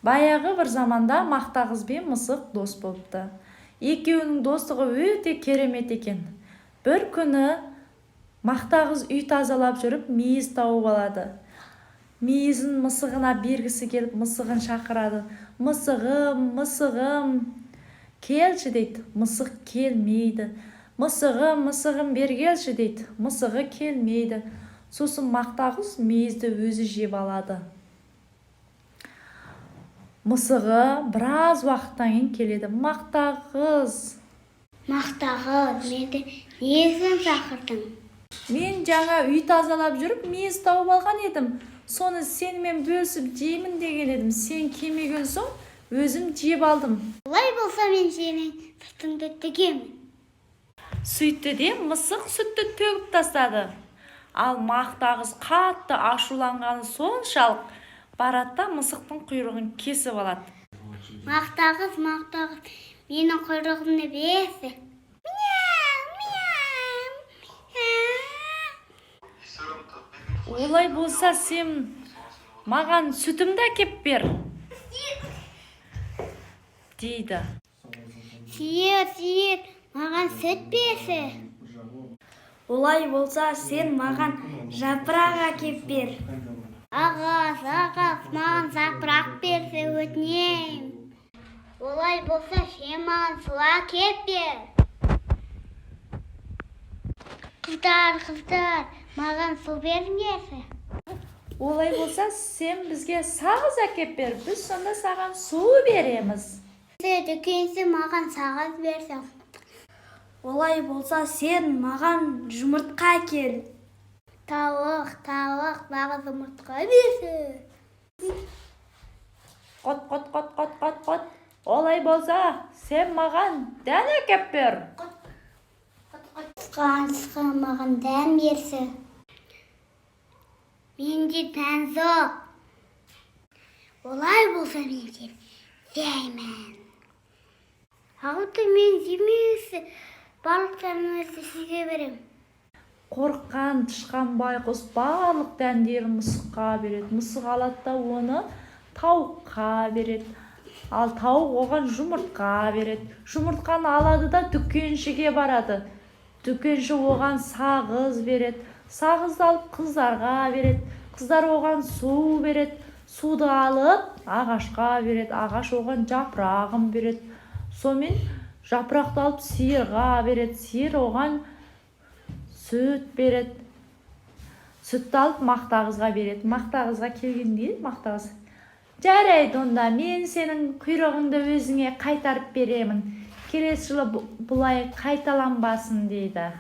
Баяғы бір заманда мақта қыз бен мысық дос болыпты. Екеуінің достығы өте керемет екен. Бір күні мақта қыз үй тазалап жүріп, мейіз тауып алады. Мейізін мысығына бергісі келіп, мысығын шақырады. «Мысығым, мысығым, келші», – дейді. Мысық келмейді. «Мысығым, мысығым, бері келші», – дейді. Мысығы келмейді. Сосын мақта қыз мейізді өзі жеп алады. Мысығы біраз уақыттан кейін келеді. «Мақта қыз!» Мақтағыз, мені не үшін шақырдың? «Мен жаңа үй тазалап жүріп, мейіз тауып алған едім. Соны сенімен бөлісіп жеймін деген едім. Сен келмеген соң, өзім жеп алдым». Олай болса, мен сенің сүтіңді төгемін. Сөйтті де, мысық сүтті төгіп тастады. Ал мақта қыз қатты ашуланғаны соншалық, барады да, мысықтың құйрығын кесіп алады. Мақтағыз, мақтағыз, менің құйрығымды берші. Мяу, мяу, мяу. «Олай болса, сен маған сүтімді әкеп бер», – дейді. Сиыр, сиыр, маған сүт берші. Олай болса, сен маған жапырақ әкеп бер. Ағаш, ағаш, маған жапырақ берші, өтінемін. Олай болса, сен маған су әкеп бер. Қыздар, қыздар, маған су беріңдерші. «Олай болса, сен бізге сағыз әкеп бер, біз сонда саған су береміз». Дүкенші, маған сағыз берші. Олай болса, сен маған жұмыртқа әкел. Тауық, тауық, маған жұмыртқа берші. Қот, қот, қот, қот, қот, қот! Олай болса, сен маған дән әкеп бер. Тышқан, тышқан, маған дән берші. Менде дән жоқ. Олай болса, мен сені жеймін. Ауды мен жемейсі, барлықтарыңызды сізге беремін. Қорыққан тышқан байқұс барлық дәндерін мысыққа береді. Мысық алады да, оны тауыққа береді. Ал тауық оған жұмыртқа береді. Жұмыртқаны алады да, дүкеншіге барады. Дүкенші оған сағыз береді. Сағызды алып, қыздарға береді. Қыздар оған су береді. Суды алып, ағашқа береді. Ағаш оған жапырағын береді. Сонымен жапырақты алып, сиырға береді. Сиыр оған сүт береді. Сүтті алып, мақта қызға береді. Мақта қызға келгенде, мақта қыз: «Жарайды, онда мен сенің құйрығыңды өзіңе қайтарып беремін. Келесі жылы бұлай қайталанбасын», – дейді.